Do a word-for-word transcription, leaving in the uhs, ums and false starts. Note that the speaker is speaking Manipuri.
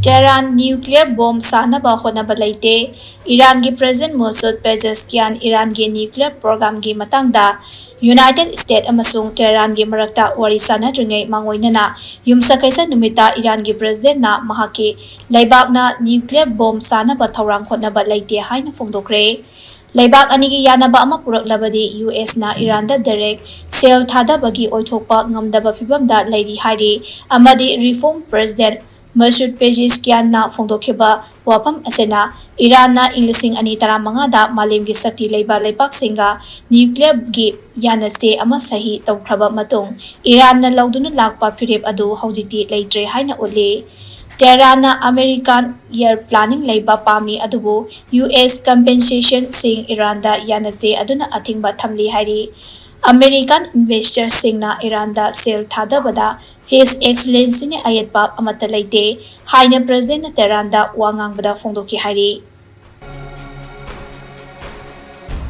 ꯇꯦꯍꯔꯥꯟ ꯅ꯭ꯌꯨꯀ꯭ꯂꯤꯌꯔ ꯕꯣꯝ ꯁꯥꯅꯕ ꯍꯣꯠꯅꯕ ꯂꯩꯇꯦ꯫ ꯏꯔꯥꯟꯒꯤ ꯄ꯭ꯔꯦꯁꯤꯗꯦꯟꯠ ꯃꯣꯁꯨꯗ ꯄꯦꯖꯦꯁꯀꯤꯌꯥꯟ ꯏꯔꯥꯟꯒꯤ ꯅ꯭ꯌꯨꯀ꯭ꯂꯤꯌꯔ ꯄ꯭ꯔꯣꯒ꯭ꯔꯥꯝꯒꯤ ꯃꯇꯥꯡꯗ ꯌꯨꯅꯥꯏꯇꯦꯗ ꯁ꯭ꯇꯦꯠ ꯑꯃꯁꯨꯡ ꯇꯦꯍꯔꯥꯟꯒꯤ ꯃꯔꯛꯇ ꯋꯥꯔꯤ ꯁꯥꯅꯗ꯭ꯔꯤꯉꯩ ꯃꯥꯡꯑꯣꯏꯅꯅ ꯌꯨꯝꯁꯀꯩꯁ ꯅꯨꯃꯤꯠꯇ ꯏꯔꯥꯟꯒꯤ ꯄ꯭ꯔꯦꯁꯤꯗꯦꯟꯠꯅ ꯃꯍꯥꯛꯀꯤ ꯂꯩꯕꯥꯛꯅ ꯅ꯭ꯌꯨꯀ꯭ꯂꯤꯌꯔ ꯕꯣꯝ ꯁꯥꯅꯕ ꯊꯧꯔꯥꯡ ꯍꯣꯠꯅꯕ ꯂꯩꯇꯦ ꯍꯥꯏꯅ ꯐꯣꯡꯗꯣꯛꯈ꯭ꯔꯦ꯫ ꯂꯩꯕꯥꯛ ꯑꯅꯤꯒꯤ ꯌꯥꯅꯕ ꯑꯃ ꯄꯨꯔꯛꯂꯕꯗꯤ ꯌꯨ ꯑꯦꯁꯅ ꯏꯔꯥꯟꯗ ꯗꯥꯏꯔꯦꯛ ꯁꯦꯜ ꯊꯥꯗꯕꯒꯤ ꯑꯣꯏꯊꯣꯛꯄ ꯉꯝꯗꯕ ꯐꯤꯚꯝꯗ ꯂꯩꯔꯤ ꯍꯥꯏꯔꯤ ꯑꯃꯗꯤ ꯔꯤꯐꯣꯔꯝ ꯄ꯭ꯔꯦꯁꯤꯗꯦꯟꯠ ꯃꯁꯨꯗ ꯄꯦꯖꯦꯁꯀꯤꯌꯥꯟꯅ ꯐꯣꯡꯗꯣꯛꯈꯤꯕ ꯋꯥꯐꯝ ꯑꯁꯤꯅ ꯏꯔꯥꯟꯅ ꯏꯪ ꯂꯤꯁꯤꯡ ꯑꯅꯤ ꯇꯔꯥꯃꯉꯥꯗ ꯃꯥꯂꯦꯝꯒꯤ ꯁꯛꯇꯤ ꯂꯩꯕ ꯂꯩꯄꯥꯛꯁꯤꯡꯒ ꯅ꯭ꯌꯨꯀ꯭ꯂꯤꯌꯔꯒꯤ ꯌꯥꯅꯆꯦ ꯑꯃ ꯁꯍꯤ ꯇꯧꯈ꯭ꯔꯕ ꯃꯇꯨꯡ ꯏꯔꯥꯟꯅ ꯂꯧꯗꯨꯅ ꯂꯥꯛꯄ ꯐꯤꯔꯦꯞ ꯑꯗꯨ ꯍꯧꯖꯤꯛꯇꯤ ꯂꯩꯇ꯭ꯔꯦ ꯍꯥꯏꯅ ꯎꯠꯂꯤ꯫ ꯇꯦꯍꯔꯥꯟꯅ ꯑꯃꯦꯔꯤꯀꯥꯟ ꯏꯌꯔ ꯄ꯭ꯂꯥꯅꯤꯡ ꯂꯩꯕ ꯄꯥꯝꯃꯤ, ꯑꯗꯨꯕꯨ ꯌꯨ ꯑꯦꯁ ꯀꯝꯄꯦꯟꯁꯦꯁꯟꯁꯤꯡ ꯏꯔꯥꯟꯗ ꯌꯥꯅꯆꯦ ꯑꯗꯨꯅ ꯑꯊꯤꯡꯕ ꯊꯝꯂꯤ ꯍꯥꯏꯔꯤ꯫ ꯑꯃꯦꯔꯤꯀꯥꯟ ꯏꯟꯚꯦꯁꯇꯔꯁꯤꯡꯅ ꯏꯔꯥꯟꯗ ꯁꯦꯜ ꯊꯥꯗꯕꯗ ꯍꯤꯖ ꯑꯦꯛꯁꯦꯂꯦꯟꯁꯤꯅ ꯑꯌꯦꯠꯄ ꯑꯃꯠꯇ ꯂꯩꯇꯦ ꯍꯥꯏꯅ ꯄ꯭ꯔꯦꯁꯤꯗꯦꯟꯠꯅ ꯇꯦꯍꯔꯥꯟꯗ ꯋꯥ ꯉꯥꯡꯕꯗ ꯐꯣꯡꯗꯣꯛꯈꯤ ꯍꯥꯏꯔꯤ꯫